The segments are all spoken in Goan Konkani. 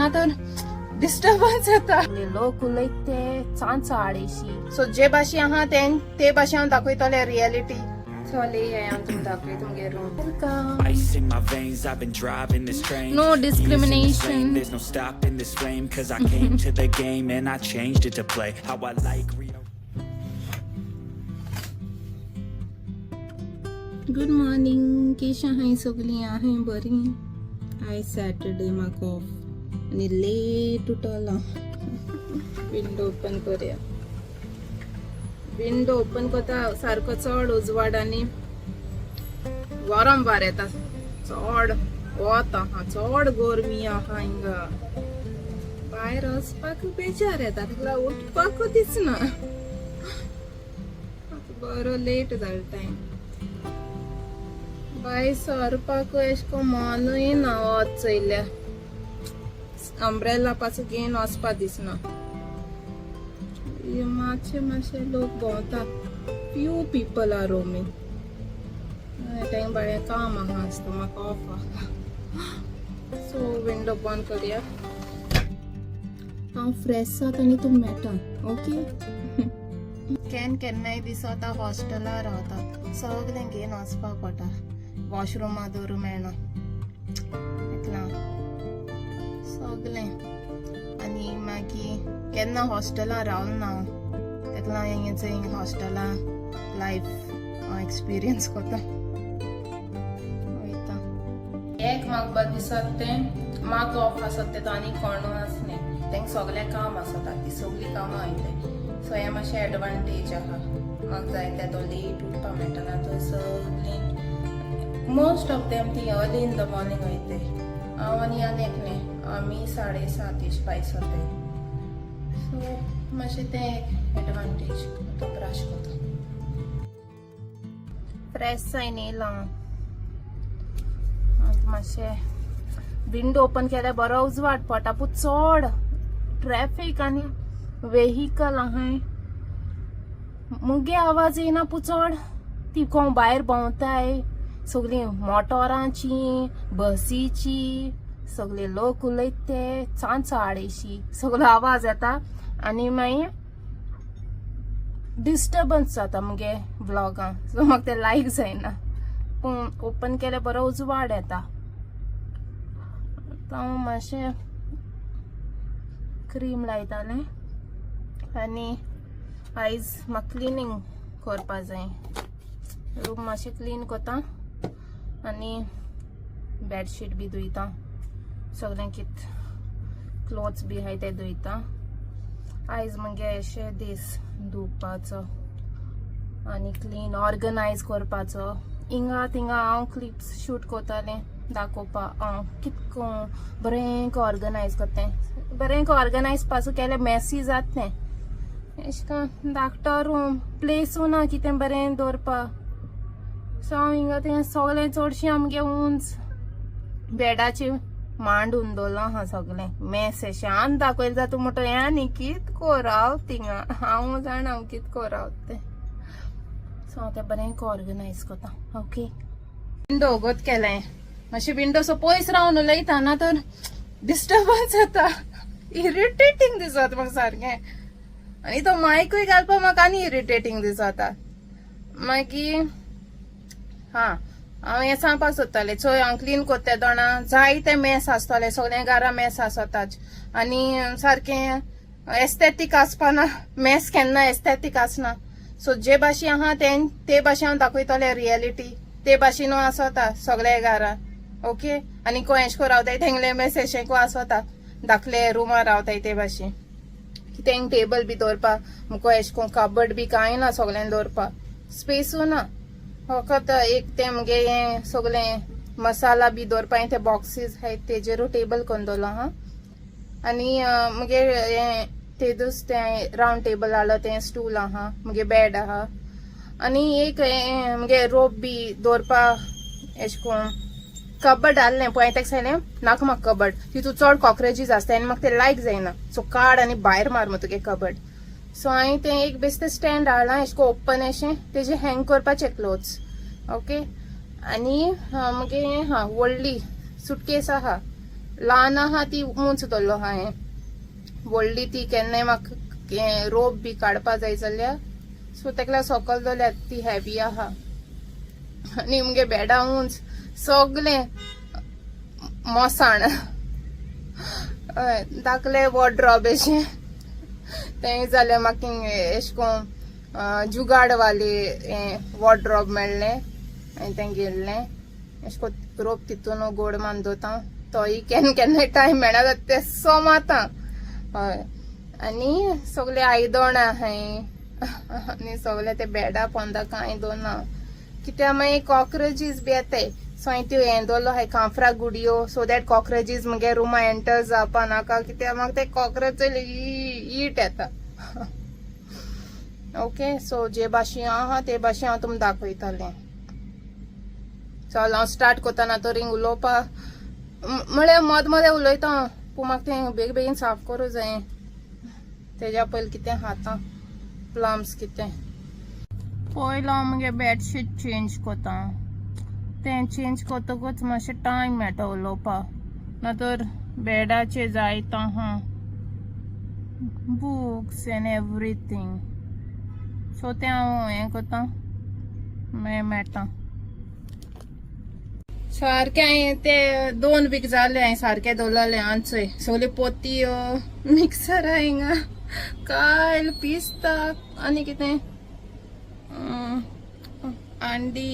ना तर डिस्टर्बन्स येता. लोक उलयत ते चांचो आडेशी. सो जे भाशे आहा ते भाशे हांव दाखयतले रियलिटी. चल हांव तुमकां दाखयता तुमगे room. Welcome. Ice in my veins, I've been driving this train. No Years in this discrimination. lane, there's no stopping this flame, 'cause I came to the game and I changed it to play how I like. Good morning. केश आहाय सगळीं? आहाय बरी? आयज सॅटरडे, म्हाका ऑफ आनी लेट उठला. विंडो ओपन करया. विंडो ओपन करता सारको चड उजवाड आनी गरम वार येता. चड वत आहा, चड गरमी आहा हिंगा. भायर वचपाक बेजार येता, तुका उठपाकूच दिसना. आतां बरो लेट जालो टायम. भायर सरपाक एशें कोन्न मनूय ना. वत चोयल्या अंब्रेला पासून घेवन वचपा दिसना. हे मातशे मातशे लोक भोंवता. Few people are roaming. तेंका बरें काम आहा आसता, म्हाका ऑफ आहा. सो विंडो बंद करया. हांव फ्रेश जाता आनी तुका मेळटा. ओके. केन्नाय दिसता हॉस्टेलार रावता, सगळें घेवन वचपाक पडटा. वॉशरुमा दवरूं मेळना इतलां सगळें. आनी मागीर केन्ना हॉस्टेलान रावल ना हांव, तेका लागून हिंगा हॉस्टेलान लायफ हांव एक्सपिरियन्स करता वयता. एक म्हाका बरें दिसत तें, म्हाका ऑफ आसत तें आनी कोण आसलें तांकां सगळें काम आसता, ती सगळीं कामां वयताय. सो हें मातशें एडवांटेज आहा. म्हाका जाय तें तो लेट उठपाक मेळटा ना तर सगळीं मोस्ट ऑफ देम ती अर्ली इन the morning वयताय. हांव आनी आनी एकलें आमी 7:30 एश भायर सरताय. सो मातशें तें एक एडवांटेज. आतां ब्रश करता. फ्रेश जायन येयलां हांव. आतां मातशें विंडो ओपन केल्यार बरो उजवाड पडटा, पूण चड ट्रॅफीक आनी वेहिकल आहाय. मुगे आवाज येयना, पूण चड ती कोण भायर भोंवताय, सगळीं मोटोरांची, बसीची, सगळे लोक उलयत ते चांचो आडेशी, सगळो आवाज येता आनी मागीर डिस्टर्बन्स जाता मुगे व्लॉगान. सो म्हाका ते लायक जायना. पूण ओपन केल्यार बरो उजवाड येता. आतां हांव मातशें क्रीम लायतालें आनी आयज म्हाका क्लिनींग करपा जाय. रूम मातशें क्लीन करता आनी बेडशीट बी धुयता, सगळें कित क्लोथ्स बी आहाय ते धुयता. आयज मुगे अशें दीस धुवपाचो आनी क्लीन ऑर्गनायज करपाचो. हिंगा थिंगा हांव क्लिप्स शूट करतालें दाखोवपा हांव कितको बरें ऑर्गनायज करतें. बरें ऑर्गनायज पासून केल्यार मेसी जात तें. एशें करून धाकटो रूम, प्लेसूय ना कितें बरें दवरपा. सो हांव हिंगा थिंगा सगळें चडशें आमगे उंच बेडाचे मांडून दवरलां आहा. सगळें मेस एशें आनी दाखयलें जाता म्हणटा हें न्ही कित रावत थिंगा. हांव जाणा हांव कित रावत तें. सो हांव तें बरें ऑर्गनायज करता. ओके, विंडो उगत केलें मातशें. विंडो सो पयस रावन उलयता ना तर डिस्टर्बन्स येता, इरिटेटींग दिसता म्हाका सारकें. आनी तो मायकूय घालपाक म्हाका आनी इरिटेटींग दिसता मागीर. हा, हांव हें सांगपाक सोदतालें. चोय, हांव क्लीन कोत्ता दोणा जायते मेस आसतले, सगळ्या घरा मेस आसताच आनी सारकें एस्थेटीक आसपाना. मेस केन्ना एस्थेटीक आसना. सो जे भाशेन आहा ते ते भाशेन हांव दाखयतलें रियलिटी. ते भाशेनू आसता सगळे घरा. ओके, आनी कोण एशें कोन्न रावताय, तेंगले मेस एशें को आसता. धाकले रुमार रावताय ते भाशेन तेंक टेबल बी दवरपा मुको एशें कोन्न कबर्ड बी कांय ना. सगळ्यां दवरपा स्पेसूय ना. फकत एक तें मुगे हें सगळें मसाला बी दवरपा ते बॉक्सीस आहाय, तेजेरू टेबल करून दवरलो आहा. आनी मुगे हें तेदूस तें रावंड टेबल हाडलो, तें स्टूल आहा, मुगे बेड आहा. आनी एक हें मुगे रोप बी दवरपा एशें कोन्न कबर्ड हाडलें, पूण हांवें ताका सांगलें नाका म्हाका कबर्ड, तितून चड कॉक्रोचीस आसता आनी म्हाका तें लायक जायना. सो काड आनी भायर मार मग तुगे कबर्ड. सो हांवें तें एक बेश्टें स्टँड हाडलां, एशें कोन्न ओपन एशें तेजेर हँग करपाचें क्लोथ्स. ओके, आनी मुगे हा व्हडली सुटकेस आहा. ल्हान आहा ती उंच दवरलो हांवें, व्हडली ती केन्नाय म्हाका रोप बी काडपा जाय जाल्यार सो तेका सकयल दवरल्या, ती हेवी आहा. आनी मुगे बेडा उंच सगलें मोसाण. हय, धाकले वॉर्ड्रॉब अशें तें जाल्यार म्हाका एशें कोन्न जुगाड वाले हें वॉर्ड्रॉब मेळ्ळें, हांवें तें घेतलें. एशें कोन्न रोप तितून गोड मान दवरता, तोय केन्ना केन्नाय टायम मेळना जाता तें सोमाता. हय, आनी सगळे आयदणां आहाय आनी सगळे ते बेडा पोंदा कांय दवरना, कित्याक मागीर कॉक्रोचीस बी येताय. सो हांवें त्यो हें दवरलो आहाय कांफरा गुडयो, सो that cockroaches मुगे रुमा एंटर जावपा नाका, कित्याक म्हाका ते कॉक्रोच ईट येता. ओके, सो जे भाशेन आहा ते भाशेन हांव तुमकां दाखयतालें. चल हांव स्टार्ट करतना तर हिंग उलोवपा म्हळ्यार मद मदें उलयता, पूण म्हाका तें बेगीन बेगीन साफ करूं जाय. तेज्या पयलीं कितें खाता प्लम्स कितें. पयलो हांव मुगे बेडशीट चेंज करता, तें चेंज करतकूच मातशें टायम मेळटा उलोवपाक, ना तर बेडाचेर जायत आहा बुक्स एन्ड एवरीथींग. सो तें हांव हें करता, मागीर मेळटा. सारकें हांवें ते 2 वीक जाले हांवें सारकें दवरलें आनचोय सगल्यो पोतयो मिक्सर हिंगा कायल पिस्ता आनी कितें अंडी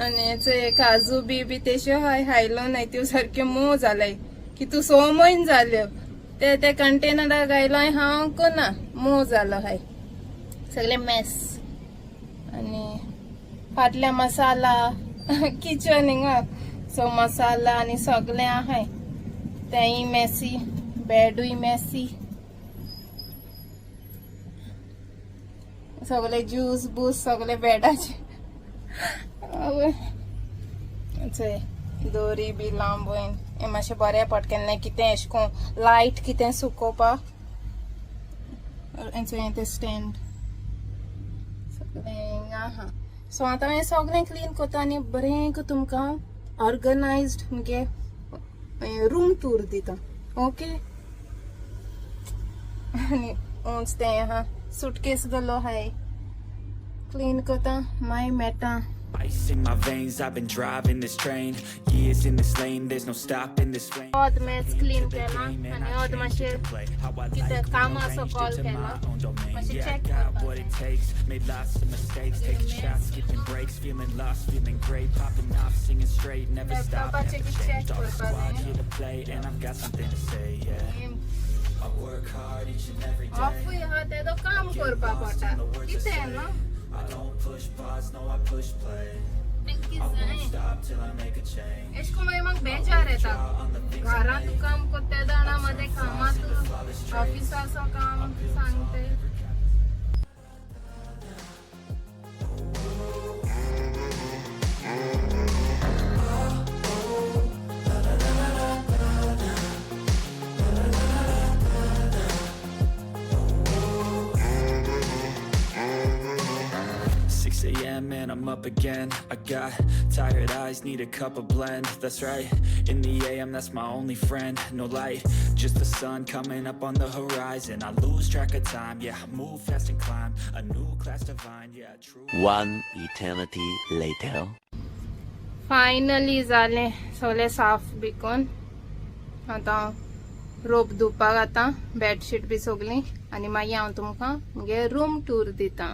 आनी चोय काजू बी बी तेश्यो हांवें हायलो नाय, त्यो सारक्यो मोव जालाय की तूं 6 म्हयने जाल्यो ते ते कंटेनराक घायलो हांव कोना मोव जालो हाय सगळे मेस. आनी फाटल्या मसाला किचन हिंगा, सो मसाला आनी सगळें आहाय, तेंय मेसी, बेडूय मेसी, सगळे ज्यूस बूस सगळे बेडाचे. चोय दोरी बी लांब हें मातशें बरें पडटा केन्ना कितें एशें कोन्न लायट कितें सुकोवपा. चोय तें स्टँड सगळें हिंगा आहा. सो आतां हांवें सगळें क्लीन करता आनी बरें तुमकां ऑर्गनायज्ड मुगे रूम टूर दिता. ओके, आनी उंच तें आहा सुटकेस दवरलो आहाय, क्लीन करता मागीर मेळटा. Ice in my veins, I've been driving this train. Years in this lane, there's no stopping this flame. अर्द मेस क्लीन केलां आनी अर्द मातशें कितें काम आसा कॉल केला मातशें चॅक करपाक. What it takes, made lots of mistakes, taking shots, skipping breaks, feeling lost, feeling great, popping off, singing straight, never stop, never changed. All the squad here to play, and I've got something to say, yeah. I work hard each and every day. ऑफूय आहा तेदो काम करपा पडटा कितें न्हू. I don't push pause, no, I push play. I won't stop till I make a change. एशें कोन्न मागीर म्हाका बेजार येता घरांत काम करता तेन्ना जाणा मदें कामांत ऑफिसाचो काम सांगते. 6 a.m. and I'm up again. I got tired eyes, need a cup of blend. That's right, in the AM, that's my only friend. No light, just the sun coming up on the horizon. I lose track of time, yeah, I move fast and climb a new class divine, yeah, true. One eternity later. Finally जालें सगळें साफ बी करून. आतां रोप धुवपाक आतां बेडशीट बी सगळीं आनी मागीर हांव तुमकां मुगे रूम टूर दिता.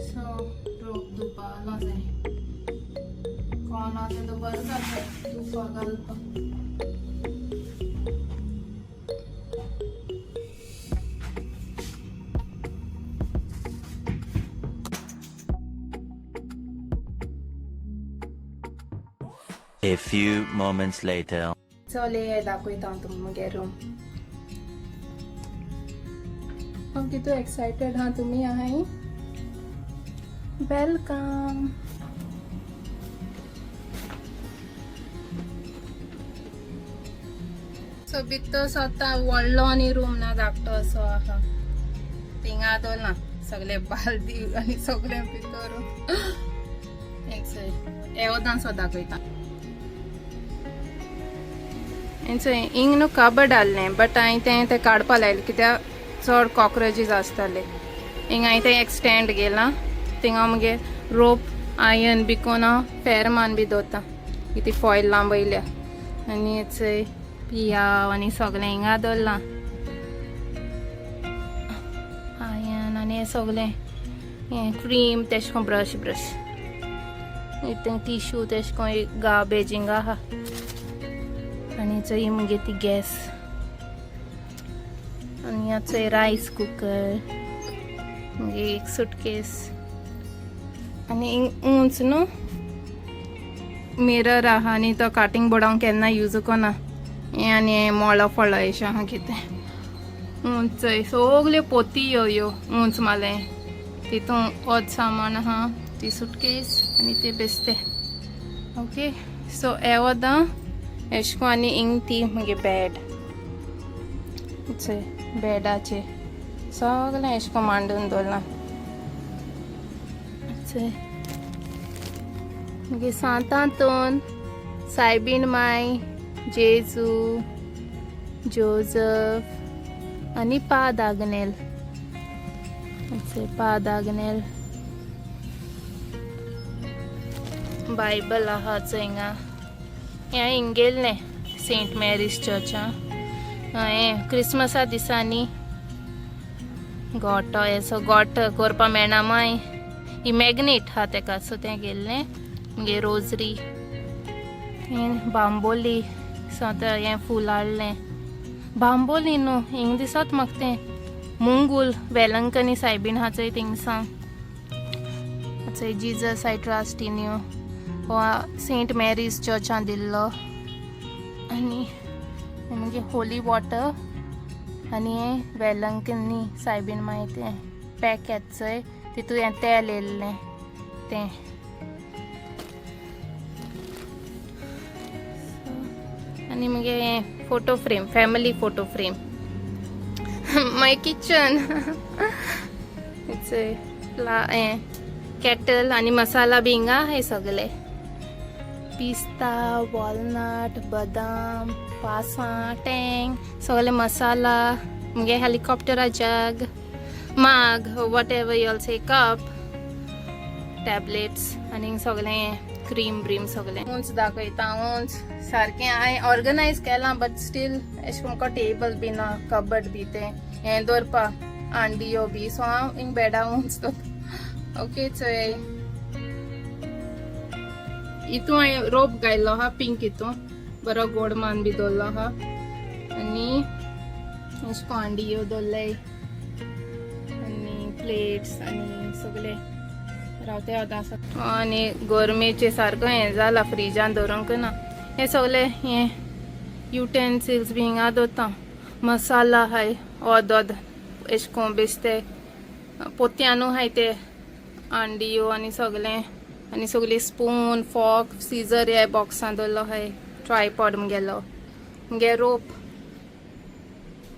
सो रोप धुवपाक घालूं जाय, कोण आसा तो बरें जाता धुवपाक घालपाक. A few moments later. चल ये दाखयता हांव तुमकां मुगे रूम. हांव कितू एक्सायटेड हा, तुमी आहाय. Welcome. सो भितर आतां व्हडलो आनी रूम ना, धाकटो असो आहा. थिंगा दवरला सगळे बालदी आनी सगळे भितर. हे वदान सो दाखयता. हिंग न्हू कबड आहलें, बट हांवें तें तें काडपा लायलें कित्याक चड कॉक्रोचीस आसताले. हिंग हांवें तें एक स्टँड गेलां, थिंगा मुगे रोप आयन बी कोन हांव फेरमान बी दवरता. ती फॉयल लांबयल्या आनी चय पियाव आनी सगळें हिंगा दवरलां, आयन आनी हें सगळें, हें क्रीम तेशें कोन, ब्रश ब्रश तें टिश्यू तेशें कोन एक गार्बेज हिंगा आहा. आनी चोय मुगे ती गॅस आनी चोय रायस कुकर, मागीर एक सुटकेस आनी उंच न्हू मिरर आहा आनी तो काटींग बोर्ड हांव केन्ना यूज कोना. हें आनी हें मोळो फळो अशें आहा कितें. उंच चोय सगल्यो पोती ह्यो ह्यो उंच मालें, तितून ओद सामान आहा, ती सुटकेस आनी ते बेस्ते. ओके, सो हे वदां एशें कोन. आनी हिंग ती मुगे बेड, चोय बेडाचे सगळें एशें कोन मांडून दवरलां. चोय मागीर सांतांतोन, सायबीण माय, जेजू, जोजफ आनी पाद आग्नेल. चोय पाद आग्नेल, बायबल आहा चोय हिंगा. हें हिंग गेल्लें सेंट मॅरीज चर्चां हें क्रिसमसा दिसांनी गोटो असो गोट करपा मेळना माय ही मॅग्नेट आहा तेका, सो तें गेल्लें. मागीर रोजरी, हें बांबोली, सो आतां हें फूल हाडलें. बांबोली न्हू, हिंग दिसत म्हाका तें मुंगूल वेलंकनी सायबीण आहा चोय थिंगसां. चोय Jesus I trust in you, हो सेंट मॅरीज चर्चान दिल्लो. आनी मागीर होली वॉटर आनी हें वेलंकनी सायबीण मागीर तें पॅक येता चोय, तितून हें तेल येयल्लें तें. आनी मागीर हें photo frame, family photo frame. My kitchen, चोय हें केटल आनी मसाला बी हिंगा हे सगळे, पिस्ता, वॉलनट, बदाम, पासां, टँग, सगळे मसाला. मुगे हेलिकॉप्टरा jug, mug, whatever you'll say, cup, tablets आनी सगळें क्रीम ब्रीम सगळें. उंच दाखयता, उंच सारकें हांवें ऑर्गनायज केलां, बट स्टील एशें म्हाका टेबल बी ना, कबड बी तें हें दवरपा आंडियो बी, सो हांव हिंग बेडा उंच दवरता. ओके, चोय हितू हांवें रोप घायल्लो आहा पिंक, हितू बरो गोड मान बी दवरलो आहा. आनी अशें कोन आंडियो दवरले आनी प्लेट्स आनी सगळे रावते आतां आसा. आनी गरमेचे सारको हें जाला, फ्रिजान दवरूंक ना हें सगळें, हें युटेन्सिल्स बी हिंगा दवरता. मसाला आहाय, ओद ओद एशें कोन बेश्टे पोतयानू आहाय ते आंडियो आनी सगळें, आनी सगळी स्पून, फॉक, सीजर ह्या बॉक्सान दवरलो आहाय. ट्रायपॉड मुगेलो, मुगे रोप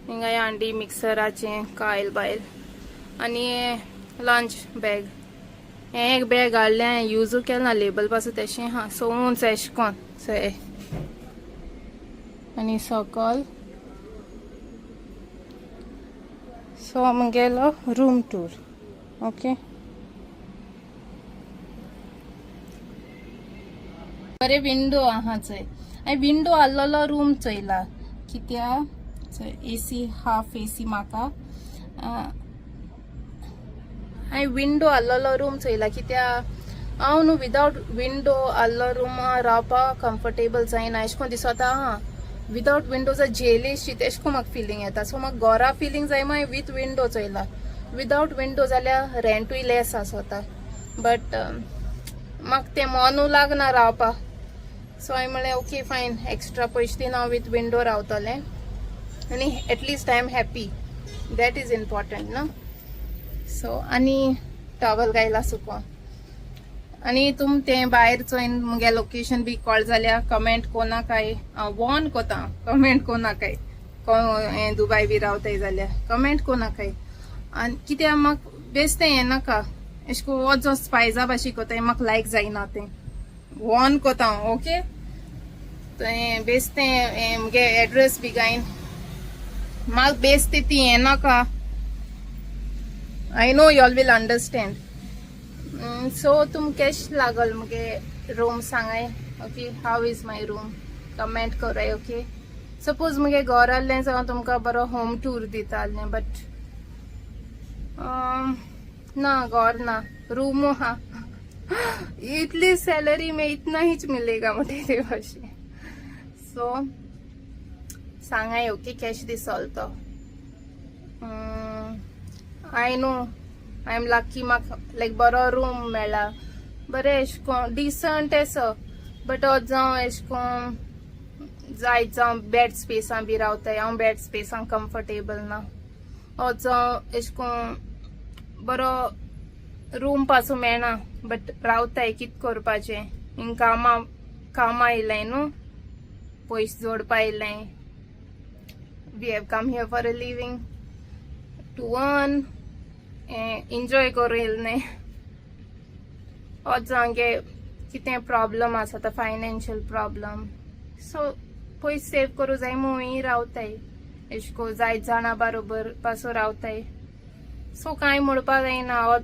हिंगा, हांडी, मिक्सराचें कायल बायल आनी लंच बॅग. हें एक बॅग हाडलें हांवें, युजू केलें ना, लेबल पासून तेशें आहा. सो उंच एशें कोन चोय आनी सकल. So मुगेलो room tour. ओके, बरे विंडो आहा चोय. हांवें विंडो आहलोलो रूम चोयला कित्या चोय एसी, हाफ एसी म्हाका. हांवें विंडो आहलोलो रूम चोयला कित्या हांव न्हू विदावट विंडो आहलो रूम रावपाक कम्फर्टेबल जायना, एशें कोन दिसता आहा. विदावट विंडो जर जेलिशी तेशें कोन म्हाका फिलींग येता. सो म्हाका घरा फिलींग जाय, मागीर विथ विंडो चोयला. विदावट विंडो जाल्यार रेंटूय लेस आसता, बट म्हाका तें मोनू लागना रावपाक. सो हांवें म्हणलें ओके फायन, एक्स्ट्रा पयशे दिवन हांव विथ विंडो रावतलें आनी at least I am happy, that is important न्हू. सो आनी टॉवल घायला सुकोन. आनी तुम तें भायर चोयन मुगे लोकेशन बी कळ जाल्यार कमेंट कोनाकाय, वॉर्न कोता, कमेंट कोनाकाय. हें दुबाय बी रावताय जाल्यार कमेंट कोनाकाय. आनी कित्याक म्हाका बेश्टें हें नाका एशें कोन्न वचो स्पायजा भाशेन कोताय म्हाका लायक जायना तें वॉर्न कोता हांव ओके. तें बेश्टें हें मुगे एड्रेस बी घायन म्हाका बेश्टें ती हें नाका. I know y'all will understand. So तुमकां केश लागल मुगे रूम सांगाय, okay. How is my room comment कराय, ओके. सपोज मुगे घर आहलें जाल्यार तुमकां बरो होम टूर दिता आहलें, बट ना घर ना रूम आहा. इतली सैलरी में इतना हीच मिलेगा म्हणटे ते भाशेन. सो सांगाय, ओके, केश दिसोल तो. I know I am lucky, म्हाका लायक बरो रूम मेळ्ळा, बरें एशें कोन्न डिसंट एसो. बट जावं एशें कोन्न जायत जावं बॅड स्पेसां बी रावताय, हांव बॅड स्पेसां कम्फर्टेबल ना. जावं एशें कोन्न बरो रूम पासून मेळना, बट रावताय, कित करपाचें, हिंग कामां कामां येयलाय न्हू, पयशे जोडपा येयलाय. We have come here for a living, to earn, enjoy करूं येयलें न्ही. जावं कितें प्रॉब्लम आसा आतां, फायनान्शियल प्रॉब्लम, सो पयशे सेव करूं जाय म्हणून रावताय एशें कोन्न जायत जाणां बरोबर पासून रावताय. सो कांय म्हणपा जायना,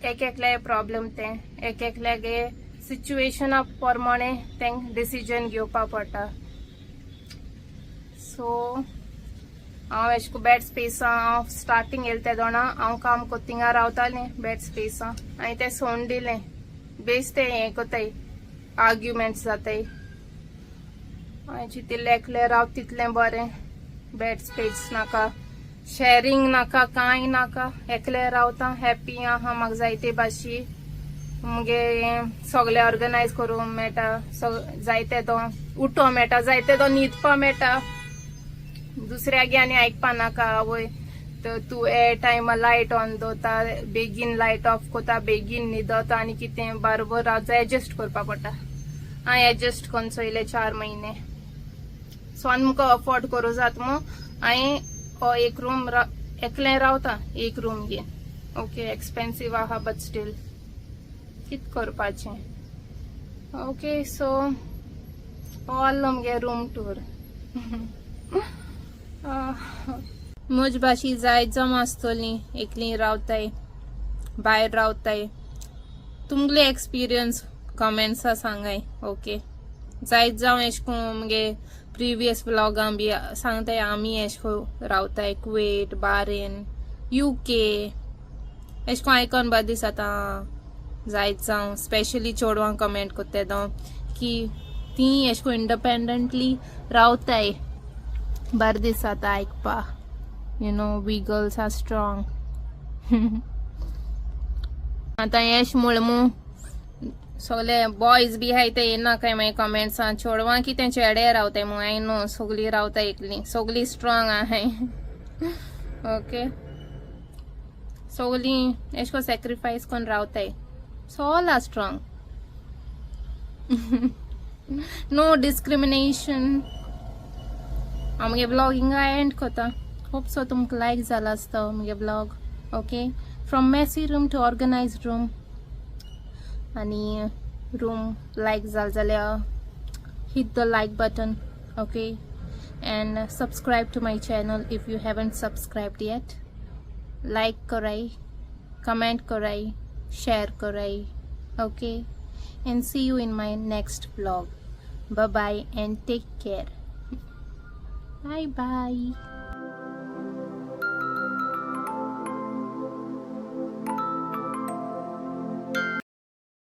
एक एकल्या प्रॉब्लम तें एक एकल्यागे सिच्युएशना प्रमाणे तेंक डिसिजन घेवपा पडटा. सो हांव एशें कोन्न बॅड स्पेसां हांव स्टार्टींग येयलें तेदोणा हांव काम कोत्ता थिंगा रावतालें बॅड स्पेसां. हांवें तें सोडून दिलें, बेश्टें हें कोताय, आर्ग्युमेंट्स जाताय. हांवें चिंतिल्लें एकलें रावता तितलें बरें, बॅड स्पेस नाका, शॅरींग नाका, कांय नाका, एकलें रावता, हॅप्पी आहा. म्हाका जायते भाशी मुगे सगळें ऑर्गनायज करूंक मेळटा, जायते तो उठो मेळटा, जायते तो न्हिदपा मेळटा, दुसऱ्यागे आनी आयकपा नाका. आवय तर तूं ए टायमा लायट ऑन दवरता, बेगीन लायट ऑफ कोता, बेगीन न्हिदता आनी कितें बरोबर एडजस्ट करपा पडटा. हांवें एडजस्ट करून चोयले 4 म्हयने. सो आनी मुका अफोर्ड करूं जाता मू हांवें हो एक रूम एकलें रावता एक रूम घेवन, ओके. एक्सपेन्सीव आहा, बट स्टील कित करपाचें, ओके. सो हो आहलो मुगे रूम टूर. म्हज भाशी जायत जावं आसतली एकली रावताय, भायर रावताय, तुमगले एक्सपिरियन्स कमेंट्सा सांगाय, ओके. जायत जावं एशें कोन्न मुगे प्रिवियस व्लॉगां बी सांगताय आमी एशें कोन्न रावताय कुवेट, बारेन, युके, एशें कोन्न आयकोन बरें दिसता. जायत जावं स्पेशली चेडवांक कमेंट कोत्ता तेदो की ती एशें कोन्न इंडिपेंडंटली रावताय, बरें दिसता आयकपा. We girls are strong. आतां येश म्हूण सगळे बॉयज बी आहाय ते येना काय मागीर कमेंट्सान, चेडवां कितें चेडे रावताय मू. I know सगळीं रावता एकली, सगळीं स्ट्रॉंग आहाय, ओके. सगळीं एशें कोन्न सॅक्रिफायस करून रावताय, so all are strong, no discrimination. हांव मुगे व्लॉग हिंगा एंड कोता. होप सो तुमकां लायक जाला आसतो मुगे vlog, okay. From messy room to organize room. आनी रूम लायक जाल जाल्यार hit the like button, okay, and subscribe to my channel if you haven't subscribed yet. Like कराय, comment कराय, share कराय, okay, and see you in my next vlog. Bye bye and take care. Bye bye.